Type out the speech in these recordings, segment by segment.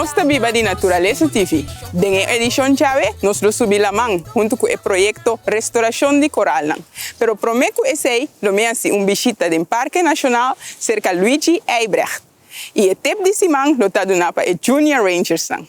Nos Ta Biba di Naturalesa TV. Den e edishon djawe nos lo subi laman huntu ku e proyekto Restorashon di Koralnan. Pero promé ku esei lo mi hasi un bishita den Parke Nashonal serka Luigi Eibrecht. I e tip di siman lo ta duná pa e Junior Rangersnan.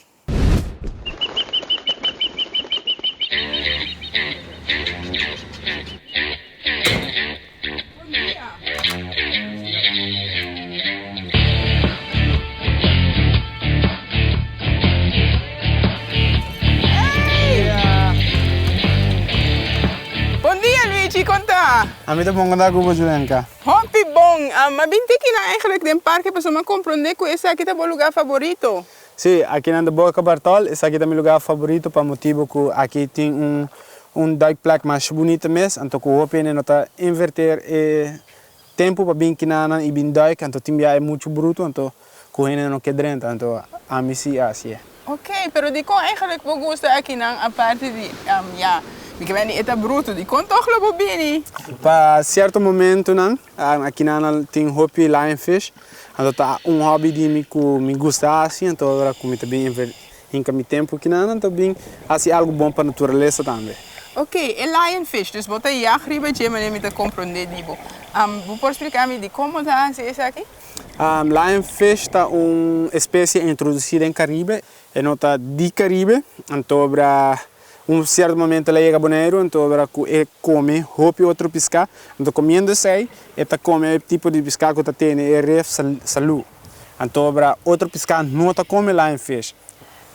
Bon dia Luigi, kon ta? Ami ta bon, kon ta ku bo Julenka? Hopi bon! Mi a bin tiki nan eigenlijk den parke pasobra mi a komprondé ku esaki ta bo lugá faborito. Sí, aki nan ta Boca Bartol, esaki ta mi lugá faborito pa motibu ku aki tin un un duikplek masha bunita mes, anto ku hopi hende no ta inverter e tempu pa bin kinanan i bin duik, anto tin bia e muchu brutu, anto ku hende no ke drenta, anto ami si a hasié. Ok, pero dikon eigenlijk bo gusta akinan aparte di, ya, mi ke bini e ta brutu, dikon tòg lo bo bini? Pa sierto momentunan akinan tin hopi lionfish, Anto ta un hobby di mi ku mi gusta hasi, anto ora ku mi ta bin hinka mi tempu kinan anto bin hasi algu bon pa naturalesa tambe. Ok, e lionfish, dus bo ta yag riba dje manera mi ta komprondé di bo. Bo por splika mi dikon bo ta hasi esaki? Lionfish ta un espesie introdusí den Karibe, e no ta di Karibe, anto ora Un sierto momento el a yega Boneiru, anto ora ku e kome hopi otro piská, anto komiendo esei e ta kome e tipo di piská ku ta tene e ref salú. Anto ora otro piská no ta kome lionfish.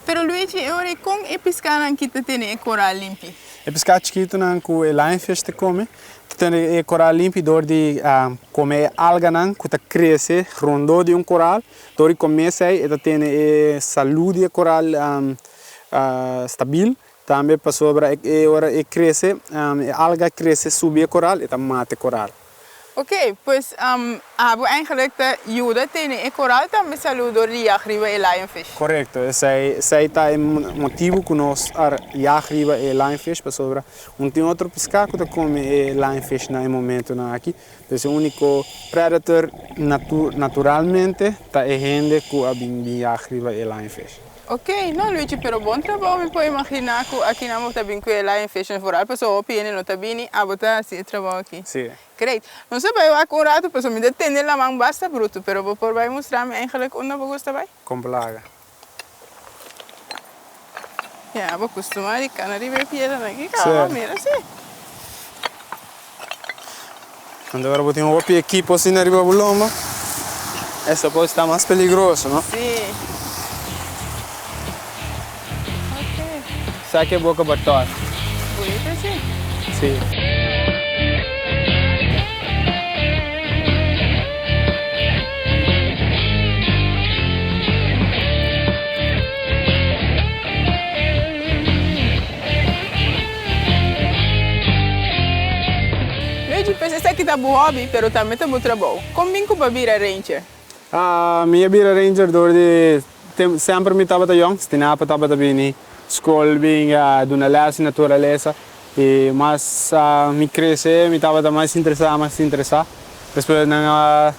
Pero Luigi, e ora ei kon e piskánan ki ta tene e koral limpi? E piská chikitunan ku e lionfish ta kome ta tene e koral limpi dor di kome e alganan ku ta krese rondó di un koral. Dor di kome esei e ta tene e salú di e koral stabil, tambe pasobra e ora e krese, e alga krese subi e koral, e ta mata e koral. Ok, pues abo eigenlijk ta yuda tene e koral tambe salú dor di yag riba e lionfish. Korekto, esei esei ta e motibu ku nos a yag riba e lionfish, pasobra un tin otro piská ku ta kome e lionfish na e momentunan aki, pues e úniko predator naturalmente ta e hende ku a bin bin yag riba e lionfish. Ok, no Luigi, pero bon trabou mi por imagina cu aki nan bo ta bin cu e lion fish en vooral pasobra hopi hende no ta bini, abo ta haci e trabou aki. Si. Great. Nos a bay wak un rato pasobra mi ta tende laman basta bruto, pero bo por bay mustra mi eigenlijk unda bo gusta bay? Con plaga. Ya, bo custuma di cana riba e piedranan aki caba, Si. mira si. Anto ora bo tin hopi ekipo asina riba bo lomba, esa por sta mas peligroso, no? Sí. Ok. Sa ke boka bator. Bunito si. Sí. Luigi, pues esaki ta bo hobby, pero tambe ta bo trabou. Kon bin ku bo a bira ranger? Mi a bira ranger dor di semper mi tabata yong, Stinapa tabata bini skol bin duna les di naturalesa i mas mi krese mi tabata mas interesá, mas interesá. Despues nan a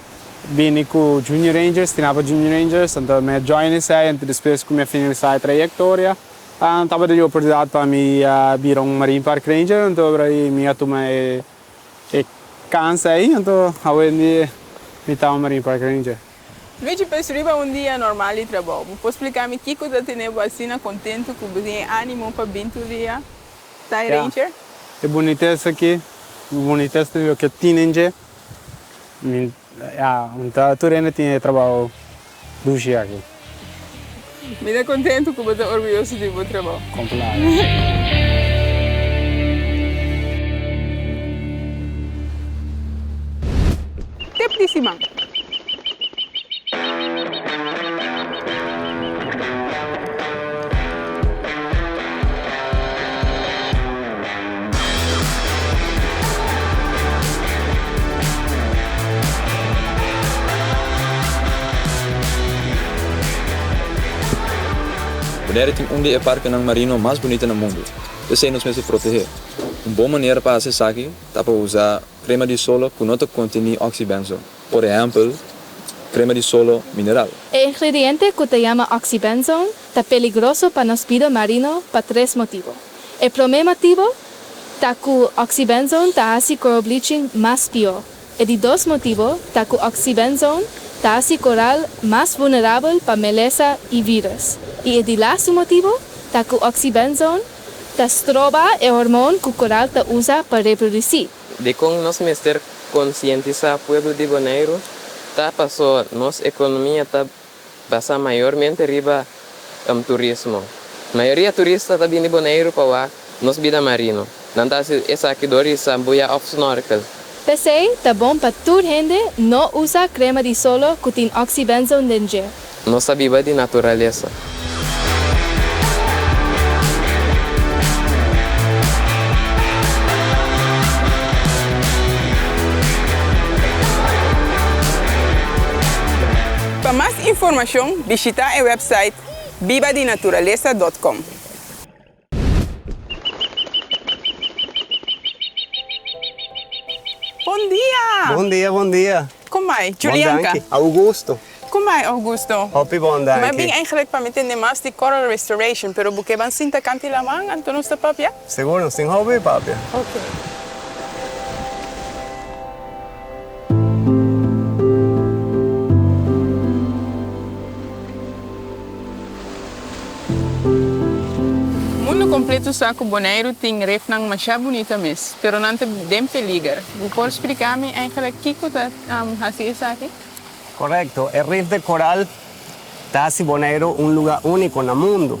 bini ku Junior Rangers, Stinapa Junior Rangers, anto mi a join esei, anto despues ku mi a finalisá e trayektoria Tabata di oportunidat pa mi bira un Marine Park Ranger, anto ora ei mi a tuma e kans ei, anto awendia mi ta un Marine Park Ranger. Luigi, pues riba un dia normal di trabou, bo por splika mi kiko ta tene bo asina kontentu ku bo tin e animo pa bin tur dia ta e ranger? E bunites aki, e bunites di loke tin den dje, mi ya, tur hende tin e trabou Dushi aki. Mi ta contento cu bo ta orguyoso di bo trabou. Complado. Tip di siman. Bonaire tin un di e parkenan marino mas bunita na mundu. P'esei nos mester protehé. Un bon manera pa hasi esaki ta pa usa krema di solo ku no ta kontení oxibenzo. Por ehèmpel, Krema di solo mineral. E ingrediente ku ta yama oxybenzone ta peligroso pa nos bida marino pa tres motibu. E promé motibu ta ku oxybenzone ta hasi coral bleaching mas pió. E di dos motibu ta ku oxybenzone ta hasi koral mas vulnerabel pa melesa i vírùs. I e di lastu motibu ta ku oxybenzone ta stroba e hormoon ku koral ta usa pa reprodusí. Dikon nos mester konsientisá pueblo di Boneiru? Ta paso nos ekonomia ta basá mayormente riba turismo. Mayoria turista ta bini Boneiru pa wak nos bida marino. Nan ta hasi esaki dor di sambuya òf snorkel. P'esei ta bon pa tur hende no usa krema di solo ku tin oxybenzone den dje. Nos ta biba di naturalesa. Pa mas informashon bishitá e wèpsait bibadinaturalesa dòt kòm. Bon dia! Bon dia, bon dia. Kon bai? Julianka. Bon danki. Augusto. Kon bai, Augusto? Hopi bon, danki. Mi a bin eigenlijk pa mi tende mas di coral restoration, pero bo ke ban sinta kanti laman anto nos ta papia? Sigur, nos tin hopi papia. Ok. Mundu kompleto sa ku Boneiru tin refnan masha bunita mes, pero nan ta den peliger. Bo por splika mi eigenlijk kiko ta hasi esaki? Korekto, e rif de koral ta hasi Boneiru un lugá úniko na mundu.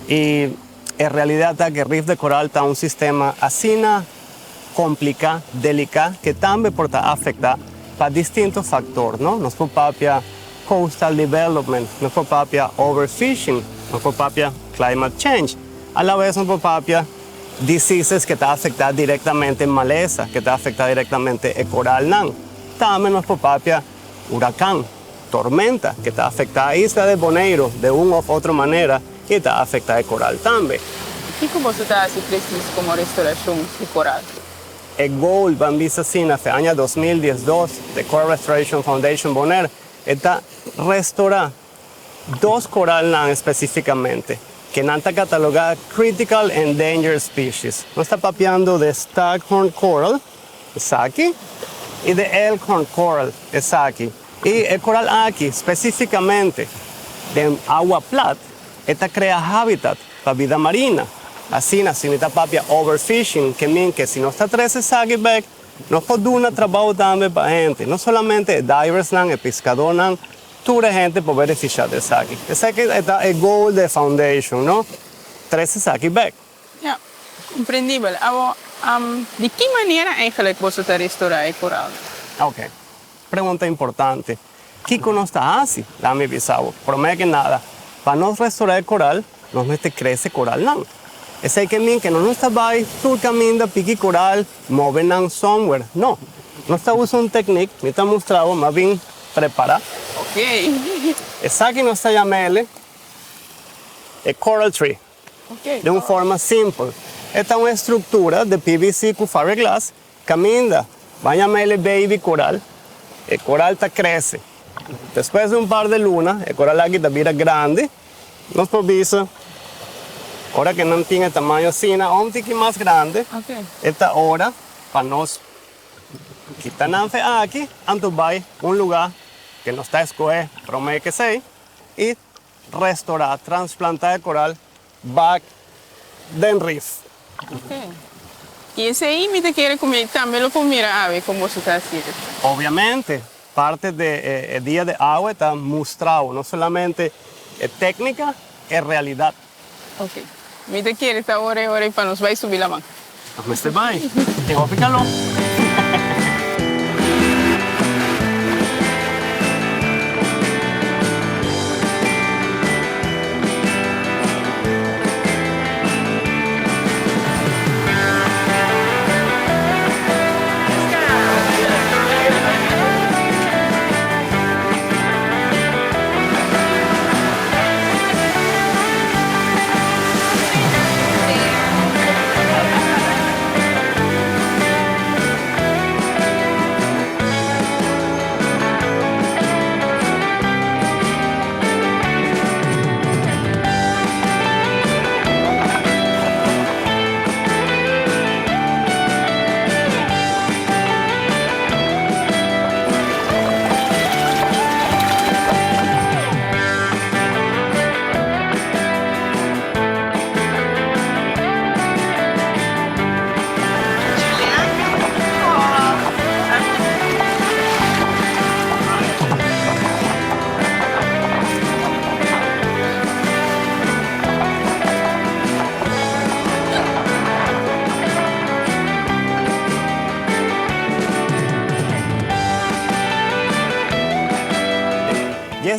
I e realidat ta ku e rif de koral ta un sistema asina kompliká, deliká, ke tambe por ta afektá pa distinto faktor, no? Nos por papia coastal development, nos por papia overfishing, nos por papia climate change. A la vez nos por papia diseases ke ta afektá direktamente malesa, ke ta afektá direktamente e koralnan. Tambe nos por papia hurakan, tormenta, ke ta afektá e isla de Boneiru de un òf otro manera i ta afektá e koral tambe. Kiko boso ta hasi presis komo restorashon di koral? E goal ban bisa asina fe aña 2012 de Coral Restoration Foundation Bonaire e ta restorá dos koralnan espesífikamente ke nan ta katalogá Critical Endangered Species. Nos ta papiando de Staghorn Coral, esaki, i de Elkhorn Coral, esaki. I e koral aki spesífikamente den awa plat e ta krea habitat pa bida marina. Asina, si mi ta papia overfishing, ke min ke si nos ta trese esaki bek, nos por duna trabou tambe pa hende, no solamente e diversnan, e piskadónan, tur e hende por benefisiá di esaki. Esaki e ta e goal di e foundation, no? Trese esaki bek. Ja, komprendibel. Awor, di ki manera eigenlijk boso ta restorá e koralnan? Oke. Pregunta importante. Kiko nos ta hasi? Laga mi bisa bo. Promé ke nada, pa nos restorá e koral, nos mester krese koralnan. Esei ke min ke no nos ta bai tur kaminda piki koral, move nan somewhere. No. Nos ta usa un teknik, mi ta mustra bo, m'a bin prepará. Esaki nos ta yam'el e coral tree. Den un forma simpel. E ta un estruktura di PVC ku fiberglass Caminda, ban yama el e baby coral. E coral ta crece. Despues di un par de luna, e coral aki ta bira grandi. Nos por bisa, ora cu nan tin e tamaño asina o un tiki mas grandi, e ta ora pa nos kita nan fe aki, anto bay un lugar cu nos ta escoge prome cu esey y restora, transplanta e coral bak den rif. Ok. I esei mi ta kere ku mi tambe lo por mira awe kon boso ta hasi esei. Obviamente, parte de e dia de awe ta mustrao no solamente e técnica, e realidad. Ok. Mi ta kere ta ora e ora ei pa nos bai subi laman. Nos mester bai. Tin hopi calor.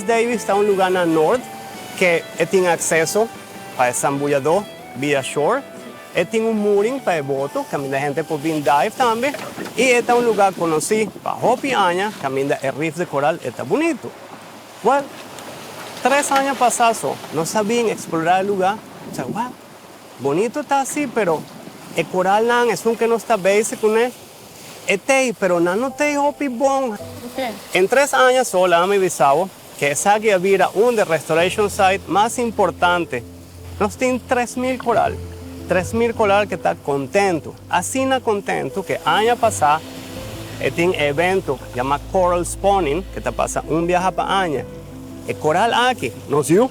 West Davis ta un lugá na nort ke e tin akseso pa e sambuyadó via shore. E tin un mooring pa e boto kaminda hende por bin dive tambe i e ta un lugá konosí pa hopi aña kaminda e rif di koral e ta bunito. Wèl, tres aña pasá so nos a bin eksplorá e lugá, nos a wèl, bonito ta si pero e koralnan esun ke nos ta bezig kuné e t'ei pero nan no t'ei hopi bon. En tres aña so laga mi bisa bo ke esaki a bira un di restoration site mas importante. Nos tin 3000 koral, 3000 koral ke ta kontentu, asina kontentu ke aña pasá e tin e evento yamá Coral Spawning ke ta pasa un biaha pa aña. E koral aki, nos yu,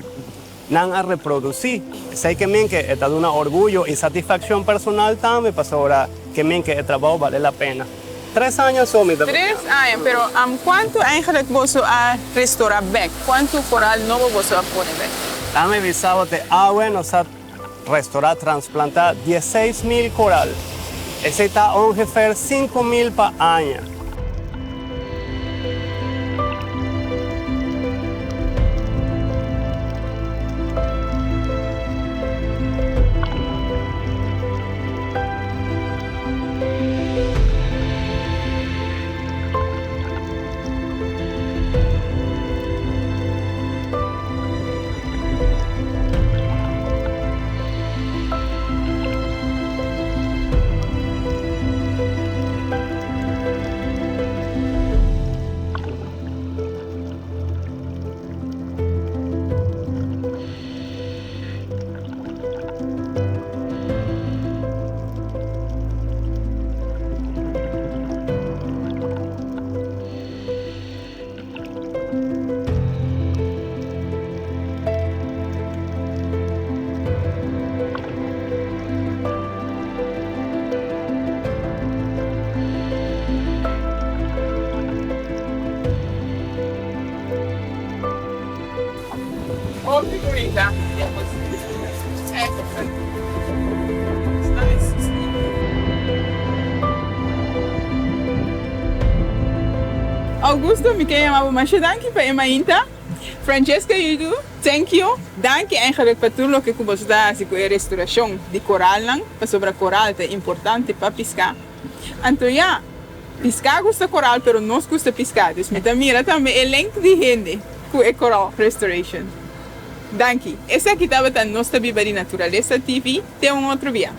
nan a reprodusí. Esei ke men ke e ta duna orguyo i satisfakshon personal tambe pasobra ke men ke e trabou bale la pena. Tres aña so mi ta. Tres aña, pero kuantu eigenlijk boso a restorá bèk? Kuantu koral nobo boso a pone bèk? Dame bisa bo te awe nos a restorá, transplantá 16,000 koral. Esei ta ongeveer 5000 pa aña. Hopi bunita. Nice. Augusto, mi ke yama bo masha danki pa e mainta. Francesca Yudu, thank you. Danki eigenlijk pa tur loke ku boso ta hasi ku e restaurashon di koralnan, pasobra koral ta importante pa piská. Anto ya, piská gusta koral pero nos gusta piská, dus mi ta mira tambe e link di hende ku e coral restoration. Danki. Esaki tabata Nos Ta Biba di Naturalesa TV. Te un otro bia.